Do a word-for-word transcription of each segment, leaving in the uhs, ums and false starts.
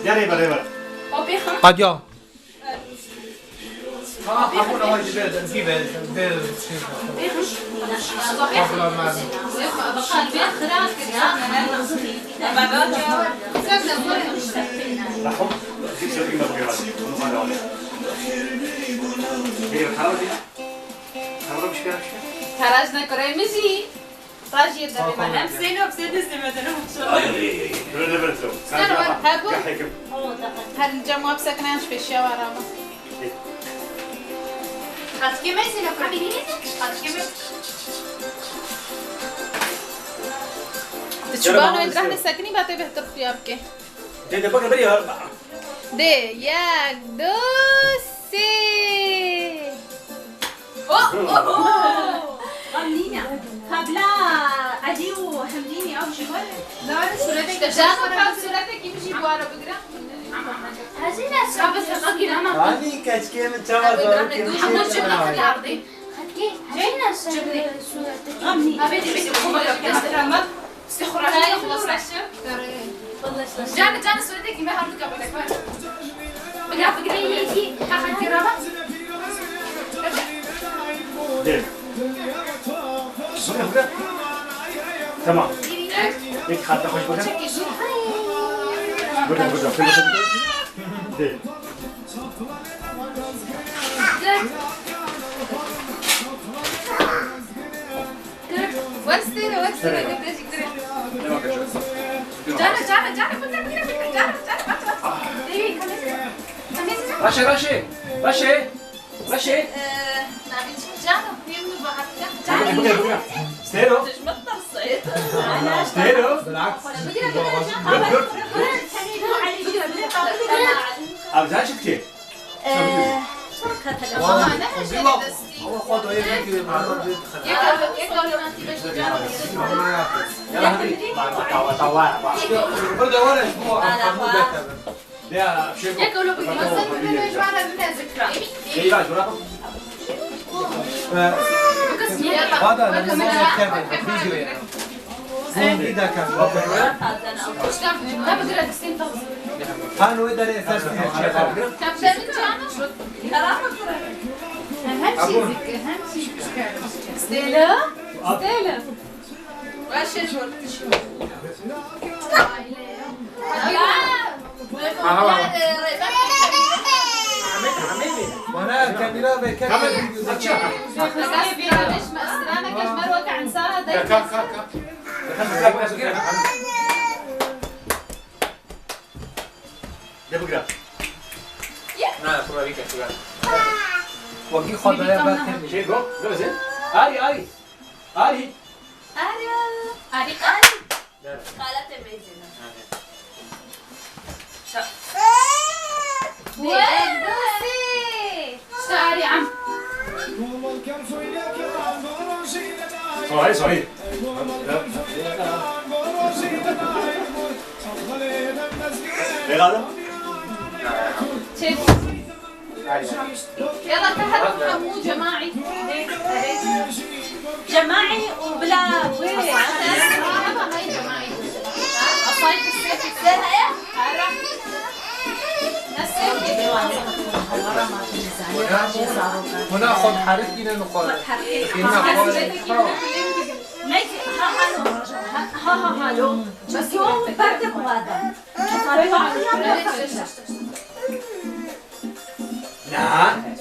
Gel rêber, rêber. Adya. Teraj ne kurê min jî. Rajiyê derê me. Em sê nov sê destê me de ne. Ay, ay, ay, ay. Böyle de böyle. Sen de var, ha bu. Gel, hekim. Her nicem wap sekine yanlış peşiya var ama. Katkê me sê nov kurê. Katkê me. Tu çiban o indrahne sekinî ba te bêhtir xuya bike. Dê de bike beri ya. Dê, yek, du, sê. Oh, oh, oh. Em nîne. Ka bila Edî û Hemdînî ew jî were. Jana ka sûretekî min jî bi wara bigire. Hezîne. Ka bes heqekî lama. Hanî keçikê min çawa zarokê min çê. Hemû cumle xelî ardî. Xetkê. Hezîne ser sûretekî. Em nîne. Abê dê bêdê xwe bala destira me. Sê xwe rajî xwe xweş e. Canê, canê sûretekî me hemû kabul e. Bila bigire yekî, ha xetkê rava. Dê. Bigre, bigre. Tamam. Peki, hatta hoş bakın. Burada, burada. Dê. Westêre, westêre, teşekkür ederim. Canım, canım, canım, bıkır, bıkır, bıkır, canım, canım, bak, bak. Ey, kamera. Kamera. Raşe, Raşe, Raşe, Raşe. Ee, navê çi? Canım, pêwî bahatika. Bıkır, bıkır, bıkır. Stêro. Tijmet tarsayı. Stêro. Bilaks. Bıkır, bıkır, canım. Dur, dur. Abi, sen çıktı. Ee, Wan, ne hejê destî. Ew xwe dayê vekirê, merdem dê dixetin. Yek ew, yek ew leventî beşî can. Yala hadi. Tawa, tawa, tawa. Bir de var ya, bu hemû derkevin. Ya, şey. Yek ew lo bigir. Mesela bir de jmara bir de zikra. Eyvah, bırak. Hadi, ne zaman kevin, video ya. Zombi de kem. Hano wê derê ser sînê çê xwe. Hem şey zik, hem şey zik. Stêlo? Stêlo. Baş e. Aha. Bana kamera ve kamera. Kalk, kalk, kalk. De bigira. Na, xwe bike, xwe. Wekî xwe daya ber tevî. Şey go, ne bezin? Arî, arî. Arî. Arî. Arî, arî. Xalatê meyzê ne. Arî. Şa- Wek dosê. Şarî em. Sahî, sahî. Bêxadim. Çêbû. Yala, te her hemû cemaî. Cemaî û bila wê. Hema hay cemaî. Asay kısê. Sen heye? Ara. Nasıl? Hûna xwe diherikînin û xwe. Hûna xwe. Mek, ha, halo. Ha, ha, halo. Bes yo, berde bu adam. Na.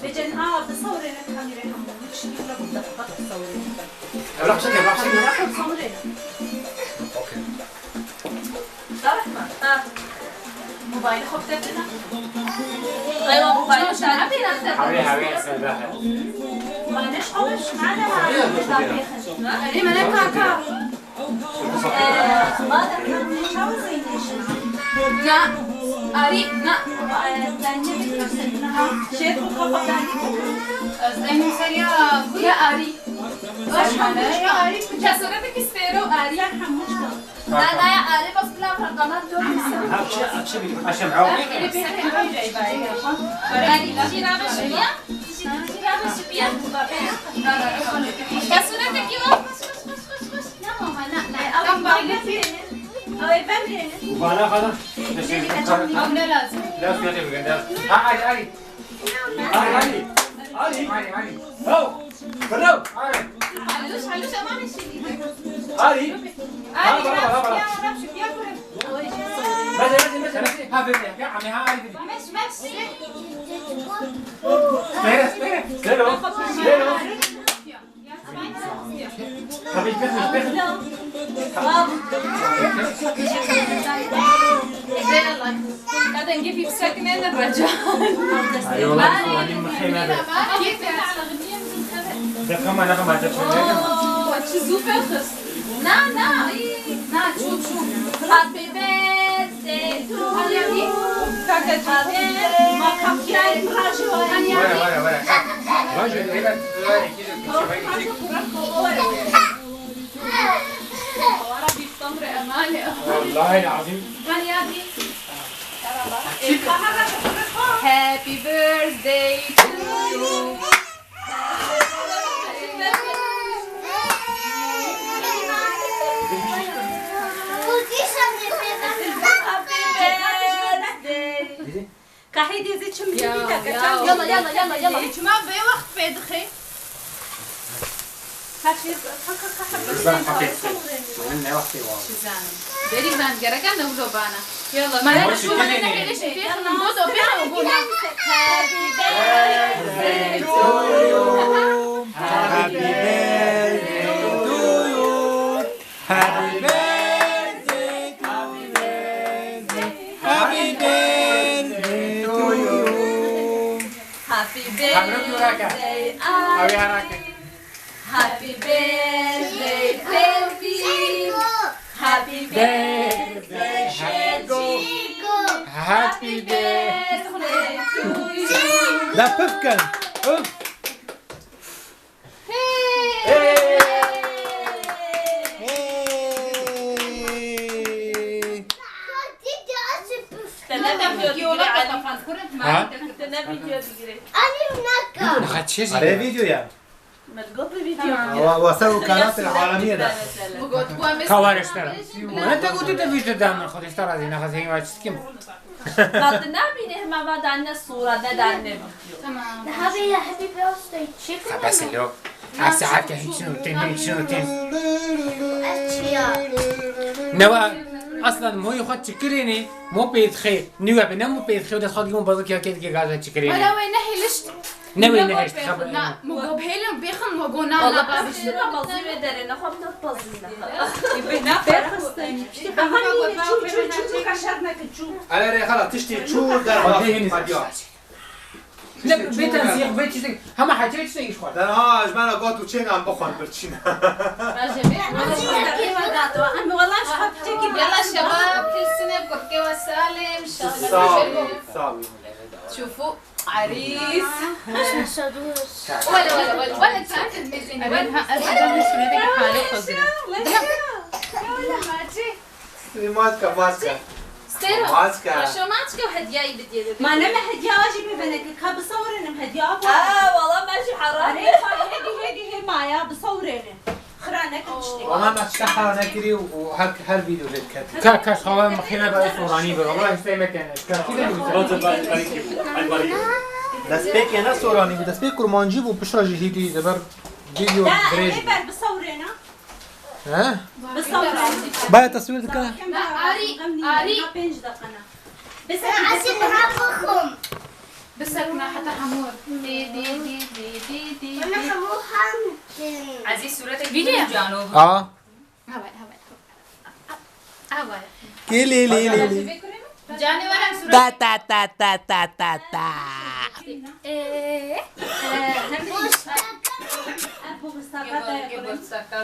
Bêcin, ha, bi sawirê ne, kamîrê hemû. Şî, bira, bira, bira, sawirê. Evrak çek, evrak çek. Evrak sawirê ne. Okey. Tarık mı? Ha. Mobaylê xwe bide bide. Eywa, mobaylê şahane bir yerde. Hawê, hawê, sen de. Mane şaş, mane ha. Erê, mane kaka. Na, arî, na. Şêr ku kapa danî. Ez ên ser ya ku ya arî. Baş mane ya arî. Kesoretekî stêro arî. Na, na ya arî, bas bila perdana dön. Ha, çi, çi bir aşem. Arî, çi rabe şiya? Çi, çi rabe şiya? Kesoretekî var. Tamam, na, na. Tam bak. Bana kadar. Ew ne lazim? Biraz götür bir gönder. Ha, Ali, Ali. Ali, Ali. Ali, Ali. Ali, Ali. Ho! Bravo! Ali. Haluş, haluş, aman işi. Ali. Ali, bana, bana, bana. Ya, bana şu, ya, bana. Mece, mece, mece, mece. Ha, bebe, ya, ame, ha, Ali, bebe. Meş, meş. Espera, espera. Zero, zero. Kadın gibi sekmene bacağın. Ay, ola, ola, bir mıhim ebe. Dakika, ma, dakika, dakika. Oo, çi zû pêxist. Na, na, ii, na, çû, çû. Happy birthday to you. Happy birthday. Vaya, vaya, vaya. Vaya, vaya, vaya. Vallahi lazim. Happy birthday to you. Happy birthday. Ka hêdî ez ê çim bidî. Ya, bî ya. Yala, yala, yala, yala. Çima vê wext pê dixê? Ka çê, ka, ka, ka, ka, Bizden hafif. Sorun ne vakti var? Çi zanim. Berî van gereka ne wilo bana. Yala, ma ya şu ne hele şey fêxin, godo pêxin, godo. Happy birthday to you. Happy birthday to you. Happy birthday to you. Happy birthday, Ali. Happy birthday, Fevzi. Happy birthday, Şevko. Happy birthday to you. La pifkin. Öf. Hey! Hey! Te ne video digire, Ali? Ha? Te ne video digire? Niha çi zî? Are video ya. Wa, wa ser û kanatê alemiyê de. Ka wariştera. Wana te gotu te video da min, Xwedê ji te razî, nexwazî hîn wa çi dikim. Ka tu nabînî hema va danine sora, ne danine video. Tamam. Niha vê ya happy birthday çi? Ka bes lo. Ev saet ke hiç notin, hiç notin. Ev çi ya? Newa, aslan moyê xwe çikirênê, mo pê dixê. Nîwe be, ne mo pê dixê, dest xwe digî mo bazı kiyakê dike gaza çikirênê. Wala wê nehêlişt. Ne wê nehêşt xeber. Na, mo go bihêlin, bêxin, mo go na, na, ba. Piştî ma bazî wê derê, nexwe bi pazî ne. Bê na, pêxistin. Piştî kahanî çû, çû, çû, çû, ka şer neke, çû. Ele rê xala, tiştî çû, derva. Hadi, hadi. Ne, bê tenzîq, bê çi, hema hetiye çi iş xwar. Derha ji bena got û çênan bixwar birçîne. Em wela ji xwe piçekî. Yala şebab, kil sine, kurkê we salim, inşallah. Sağ ol, sağ ol. Şufu, arîs. Wele, wele, wele, wele, çakin mezin. Wele, ha, ez de sûreteke xalê xwe girim. Maske, maske. Stero. Maske. Aşo maske û hediyayî bidiyê de. Ma ne me hediya jî pê venekir, ka bisewirînim hediya ku. Aa, wala me jî heram. Arê, hêdî, hêdî, hê maya, bisewirînim. Xira neke tiştê. Wala me tişta xira nekirî û her, her vîdeo lê diketî. Ka, ka, xawa me xîne be soranî be. Wala hîstê me kene. Ka, kî de nivîse? Destpêkê ne soranî bû, destpêk kurmancî bû, piştre jî hîdî de ber vîdeo dirêj bû. Ber bisewirîne. He? Baya teswîr dike. Arî, arî. Pênc deqe ne. Bisekine heta hemû. Dî, dî, dî. Bana hemû hem din. Ezî sûretek vîdeo cano. A. Havay, havay. Havay. Kê lê lê lê lê. Canê were em sûret. Ta, ta, ta, ta, ta, ta, ta. Ee, ee, hem de.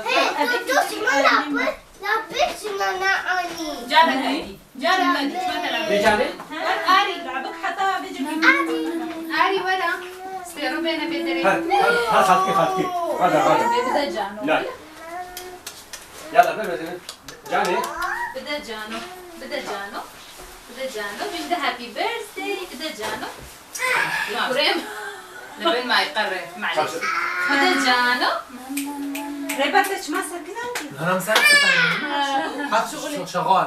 Hey, tu tu sima lapir, lapir sima na ani. Cara hadi. Cara hadi. Çima te la. Ne canê? Her arî, labik heta vecin. Arî. Arî wera. Stero bene bedere. Her, her, her xatkî, xatkî. Hadi, hadi. Bide cano. La. Yala, ver bezini. Canê. Bide cano. Bide cano. Bide cano. Bide happy birthday. Bide cano. Kurem. Li bin may qerre. Maleş. Bide cano. Rêber te çima sekine? Haram sen. Hat şuxul. Şuxul.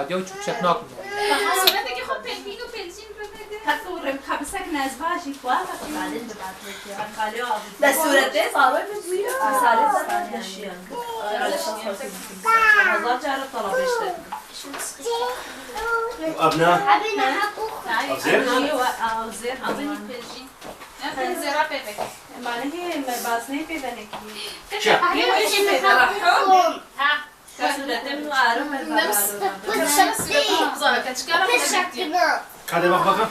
Qadiya û çûk çek nakin. Sûretekî xwe pêlbîn û pêlcîn bimede. Heta û rem xebisek nezba jî xwe. Bes sûretê zarok bibûye. Misale zaten deşiyan. Hezar cara talabê işte. Abna. Abna. Abzêr? Abzêr. Abzêr. Em pêlcîn. Em pêlcîn zêra pê vekî. Mane hê me baznê pê venekî. Çi? Hê me pê venekî. Ha. Kadê bak bakın.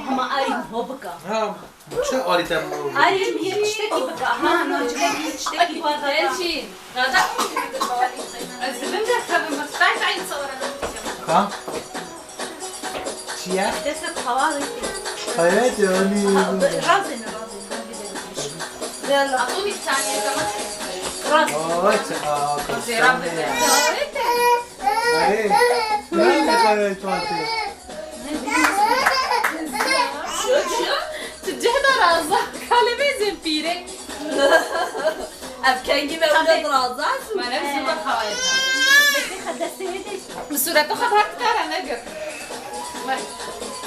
Hema ay ho bika. Ha, çi alî te bu? Ay, bir tiştekî bika. Ha, no, tiştekî, tiştekî var da. Elçin. Rada. Ez dibim de tabii, bak, ben de aynı sonra. Ha? Çiye? Dest et, hava alayım. Evet, yani. Ha, razin, razin. Yalla. Atın bir tane tamam. Razin. Ay, aa, Zehra. Ay. Ne kadar tuhaf. Şu, şu. Tu cihda razı. Kalemi zempire. Ev kengî me wile diraza. Mane bi zû bexaye. Bi sûreta xwe bi her dikare negir. Weh.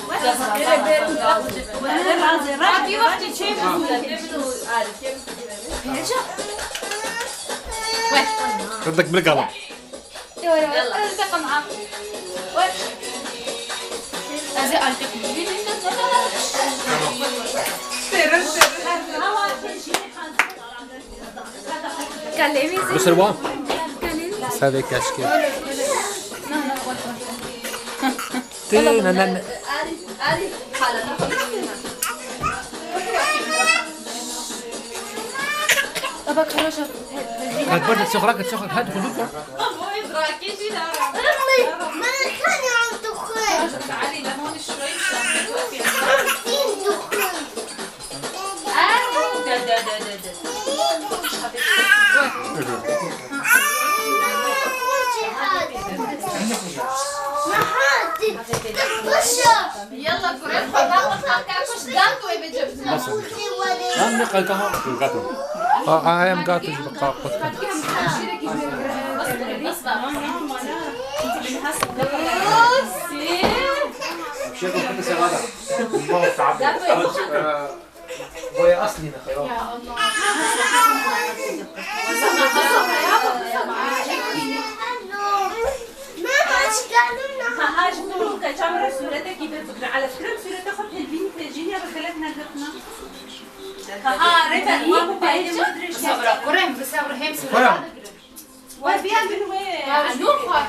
Weh. Weh. Weh. Weh. Weh. Ridek bilgalam. Yo, yo, ez de qenaat. Ez ê alî te. Terin, terin. Bisir wan. Sedê keşkê. Tê ne ne ne. Baba, karaja. Hadi, hadi, sokak, sokak, hadi, hadi. Ama o idrakê jî dara. Ama ben kan yandı. Karaja, تعالي لهون شوي. Yandı. Yalla, kurê xwe da, xwe da, ka kuş gato wê bicim. Lan ne kanka ha, gato. Ha, ha, em gato ji baka xwe. Şeko xwe sevada. Boya aslî ne xeyo. Ya Allah. Mama, çıkalım. Ha, ha, ji bo keçan re sûretekî vê bigire. Elef kirem sûrete xwe pêlbînî pêjînê re xelet negirtina. Ha, ha, rêber, ma bu peyê me dirêj. Sabra, kurem, bi sabra hem sûreta digire. Wê biya bin wê. Alo xwe.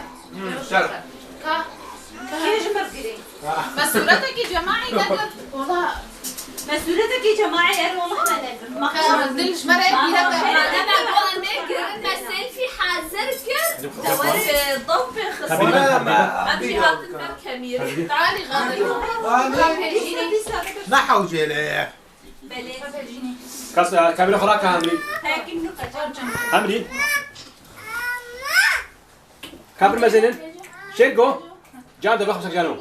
Şer. Ka. Kê ji mir girê? Me sûretekî cemaî nekir. Wala. Me sûretekî cemaî er wala me nekir. Ka dil ji me re pîre be. Madem em wan nekirin, me selfie hazir kir. Te were dopê xistin. Em jî hatin ber kemîrê. Talî xadir. Ne hewcele ye. Belê. Kas, e, kamera xwe rake Hemrî. Hemrî. Kapir mezenin. Şêrgo. Can de bak, cano.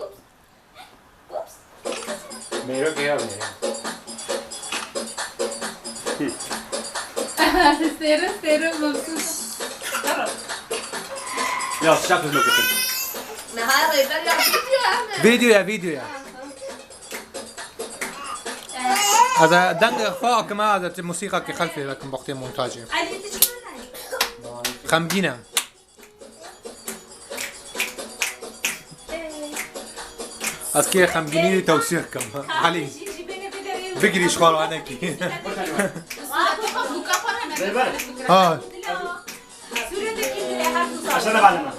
Mêro ke ya, mêro. Sêrin, sêrin, mebsût. Ya, şak hizmet bikin. Niha rêber ya, video ya. Video ya, video ya. Ez ê dengê xwe akime, ez ê ti musîqakê xelfê vekim wextê montajê. Xemgîn e. Ez kê xemgînî tewsîf kim. Elî. Bigirî ji xwe re nekî. Ha. Sûretekî bide her du zan. Aşağıda kaldım ben.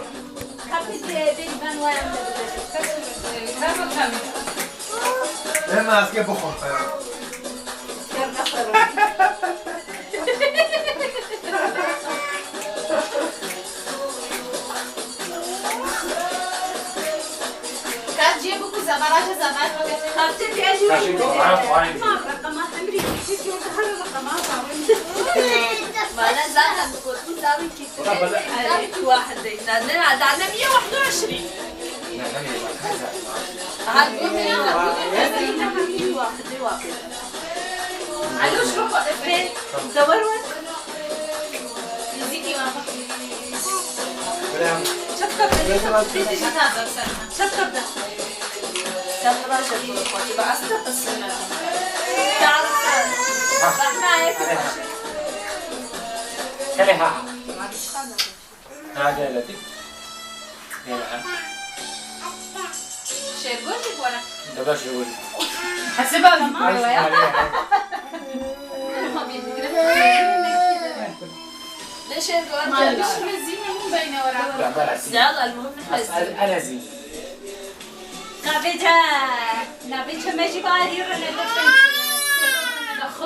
Kapî de bêjben wayam de bide. Deme ez kê bixwim. Ker nexwerim. Ka cê bû ku zeveraja zever bike. Hafte diye jû. Kaşın ko, ha, aynı. Ma, reqema Hemrî, çi diyor, daha reqema, tamam. Bana zaten bu korku zaten ki. Ulan bana. Ay, wahde. Zaten, zaten bir wahde aşırı. Aha, bu ne ya? Wahde, wahde. Alo, şu, e, dawar var. Müzik var. Çapka bide, çapka bide. Çapka bide. Sen bana şey yapma, bak, ben aslında kızım. Tamam. Bak, ne yapayım? Hele ha. Hadi hele. Hele ha. Şêrgo jî bora. Dada Şêrgo jî. Hesiba jî bora ya. Tamam. Ne Şêrgo, Malmiş mezîn e hûn beyne were. Yalla, el muhim ne hesî. Navê ce, navê çemê jî barî rine.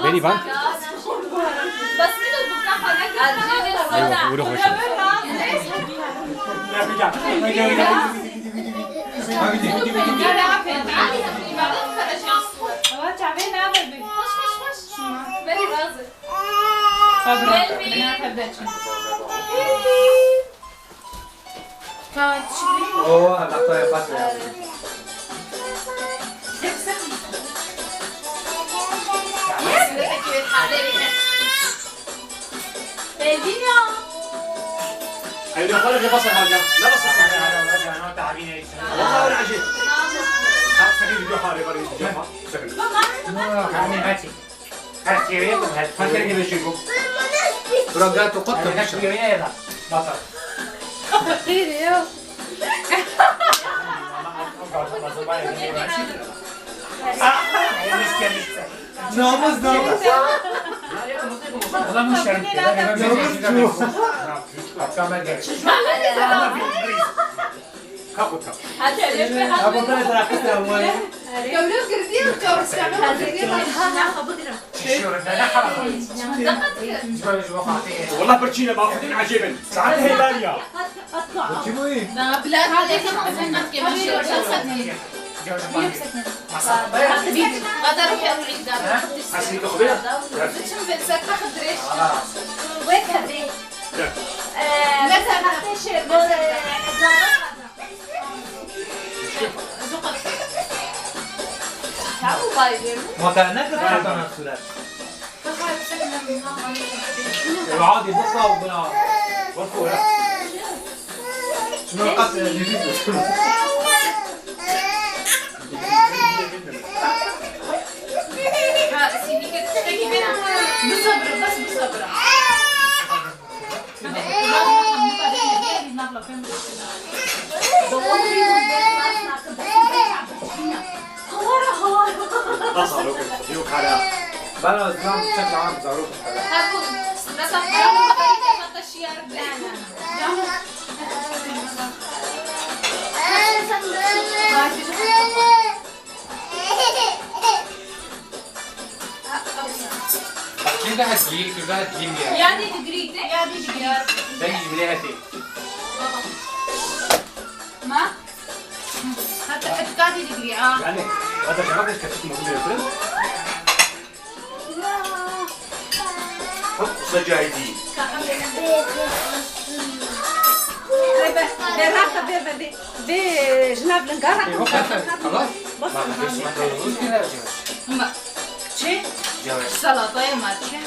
Berî van. Bas min û duka xwe nekir. Eywa, wilo xweş. Ewa çavê nabe bi. Xweş, xweş, xweş. Berî razı. Sabra. Gel bir. Ne kadar çin. Ka çi? Oo, Allah koya bak ya. Belgin ya. Hayır, yok, öyle basar hocam. Ne basar? Hadi, hadi, hadi, hadi, تعبين يا إنسان. والله ولا عجيب. خلاص، سكين، بدو حالي، بريد، جمع. سكين. Tamam. Tamam، هاتي. Her şeye yapın, her şeye. Her şeye geçiyor bu. Bura gato kot yapmışlar. Her şeye yapın. Bakalım. Namus, namus. Namus. Namus. Kaptan ben geldim. Kapı, kapı. Hadi, hadi, hadi. Kapı, kapı. Kapı, kapı. Gevlo girdiye, gevlo girdiye. Şişiyorum, ben ne kadar. Wallah birçîne bafidin ecêbin. Saet heyber ya. Kim o? Bila hadi, sen nasıl ki ben şey yapsam. Masa. Hadi, hadi. Hadi, hadi. Biçim ben sen takdir et. Wek hadi. Ee, mesela, şey, böyle, Zuqar. Hayır. Ma te nekir hetana sûret. Ew adî bixwe û bira. Wekû ya. Şunu qas, e, Ha, sînîke tiştekî bêne. Bisebire, bes bisebire. Nasıl yok? Yok hala. Ben azından çek lan zarok. Ha, bu. Mesela, hatta şiar bile. Kê de hezgî, kê de hezgî niye? Yadî digirî te? Yadî digirî. Ben jimle hepê. Ma? Hatta etkadî digirî, a. Yani, hatta şaka pek kötü mutlu bir yapıyorum. Hop, usta Cahidi. Be, be, be, be, be, jina bi linga re. Xelas. Bas, bas. Ma, çi? Salatayê ma çi?